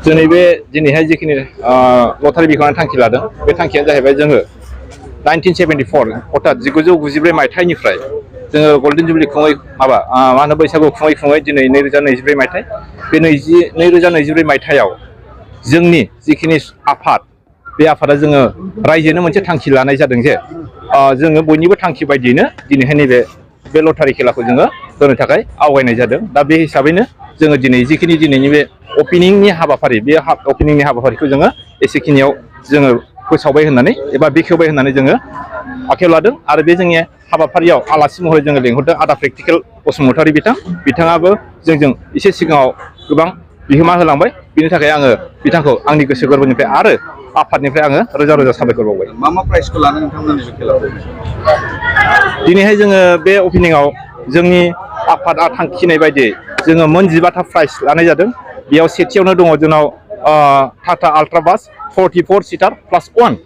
जोंनि बे दिनैहाय जिखिनि लटारि बिखांनानै थांखि लादों बे थांखियानो जाहैबाय जोङो 1974 अर्थात 1994 मायथाइनिफ्राय जोङो गल्डेन जुबलि खुङै मा होनो बैसागु खुङै दिनै 2024 मायथाइ बे 2024 मायथाइयाव जोंनि जिखिनि आफाद बे आफादा जोङो रायजोनो मोनसे थांखि लानाय जादों जे जोङो बयनिबो थांखि बायदियैनो दिनैहाय नैबे लटारि खेलाखौ जोङो होनो थाखाय आवगायनाय जादों। दा बे हिसाबैनो जोङो दिनै जिखिनि दिनैनि बे अपेनिंनि हाबाफारि बे अपेनिंनि हाबाफारिखौ जोङो एसेखिनियाव जोङो फोसावबाय होननानै एबा बेखेवबाय होननानै जोङो आखायाव लादों। आरो बे जोंनि हाबाफारियाव आलासि महरै जोङो लेंहरदों आदा प्रेक्टिकेल बसुमतारी बिथाङाबो जोंजों एसे सिगाङाव गोबां बिहोमा होलांबाय। बिनि थाखाय आङो बिथांखौ आंनि गोसो गोरबोनिफ्राय आरो आफादनिफ्राय आङो रोजा रोजा साबायखर बावबाय। मा प्राइजखौ लानो नोंथांमोननि बे खेलाखौ? दिनैहाय जोङो बे अपेनिंआव जोंनि आफादा थांखिनाय बायदियै जोङो मोन 12टा प्राइज लानाय जादों। बेयाव सेथियावनो दङ जोंनाव टाटा आल्ट्रा बास 44 सिटार +1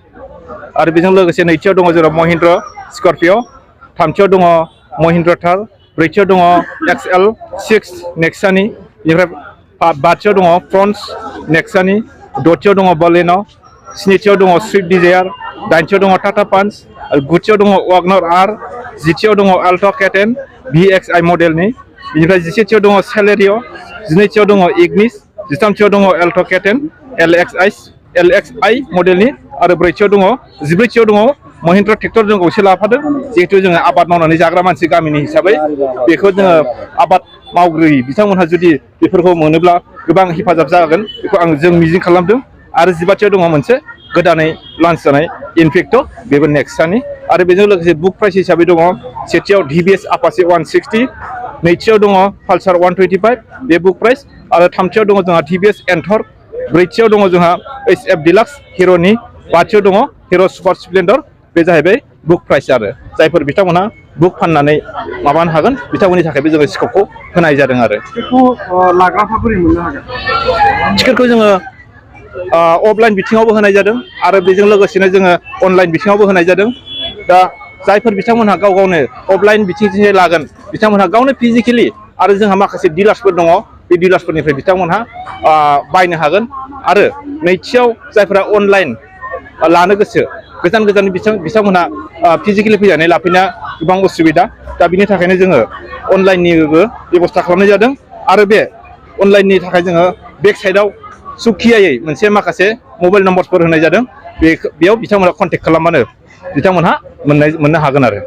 आरो बेजों लोगोसे नैथियाव दङ जोंनाव महिन्द्र स्करपिय', थामथियाव दङ महिन्द्र थार, ब्रैथियाव दङ XL6 नेक्सानि, बेनिफ्राय बाथियाव दङ फ्रन्स नेक्सानि, दथियाव दङ बलेन', स्निथियाव दङ स्विफ्ट डिजायार, दाइनथियाव दङ टाटा पान्च, गुथियाव दङ वागनार आर, जिथियाव दङ आल्ट' केटेन VXI मडेलनि, बेनिफ्राय जिसेथियाव दङ सेलेरिय', जिनैथियाव दङ इगनिस, जिथामथियाव दङ एल्ट' केटेन LXI मडेलनि आरो जिब्रैथियाव दङ महिन्द्र ट्रेक्टर जों गंसे लाफादों। जिहेतु जोङो आबाद मावनानै जाग्रा मानसि गामिनि हिसाबै बेखौ जोङो आबाद मावग्रोयो बिथांमोनहा जुदि बेफोरखौ मोनोब्ला गोबां हेफाजाब जागोन बेखौ जों मिजिं खालामदों। आरो 12थियाव दङ मोनसे गोदानै लन्च जानाय इनफेक्ट' बेबो नेक्सानि। आरो बेजों लोगोसे बुक प्राइस हिसाबै दङ सेथियाव TVS आपाचे 160, नैथियाव दङ पालसार 125 बे बुक प्राइस, आरो थामथियाव दङ जोंहा TVS एन्थर, ब्रैथियाव दङ जोंहा SF डिलाक्स हिर'नि, बाथियाव दङ हिर' सुपार स्प्लेन्डर बे जाहैबाय बुक प्राइस। आरो जायफोर बिथांमोनहा बुक फाननानै माबानो हागोन बिथांमोननि थाखायबो जोङो स्कपखौ होनाय जादों। आरो लाग्राफ्रा बोरै मोननो हागोन? टिकेटखौ जोङो अफलाइन बिथिङावबो होनाय जादों आरो बेजों लोगोसेनो जोङो अनलाइन बिथिङावबो होनाय जादों। दा जायफोर बिथांमोनहा गाव गावनो अफलाइन बिथिंजों लागोन बिथांमोनहा गावनो फिजिकेलि, आरो जोंहा माखासे डिलार्सफोर दङ बे डिलार्सफोरनिफ्राय बिथांमोनहा बायनो हागोन। आरो नैथियाव जायफोरा अनलाइन लानो गोसो गोजान बिथांमोनहा फिजिकेलि फैनानै लाफैना गोबां उसुबिदा, दा बिनि थाखायनो जोङो अनलाइननिबो बेब'स्था खालामनाय जादों। आरो बे अनलाइननि थाखाय जोङो बेक साइडआव सुखियायै मोनसे माखासे मबाइल नम्बरफोर होनाय जादों। बेयाव बिथांमोना कन्टेक्ट खालामबानो बिथांमोनहा मोननो हागोन। आरो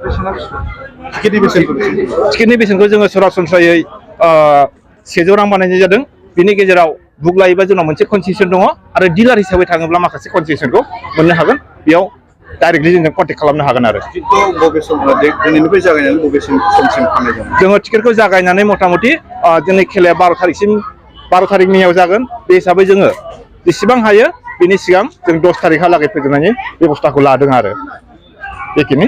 टिकेटनि बेसेनखौ जोङो सरासनस्रायै 100 रां बानायनाय जादों। बिनि गेजेराव बुक लायोबा जोंनाव मोनसे कनसेसन दङ आरो डिलार हिसाबै थाङोब्ला माखासे कनसेसनखौ मोननो हागोन। बेयाव डाइरेक्टलि जोंजों कन्टेक्ट खालामनो हागोन। आरो दिनैनिफ्राय जागायनानै बबे समसिम फाननाय जागोन? जोङो टिकेटखौ जागायनानै मथा मथि जोंनि खेलाया 12 थारिखनियाव जागोन। बे हिसाबै जोङो जेसेबां हायो बिनि सिगां जों 10 थारिखहालागै फोजोबनायनि बेब'स्थाखौ लादों। आरो बेखिनि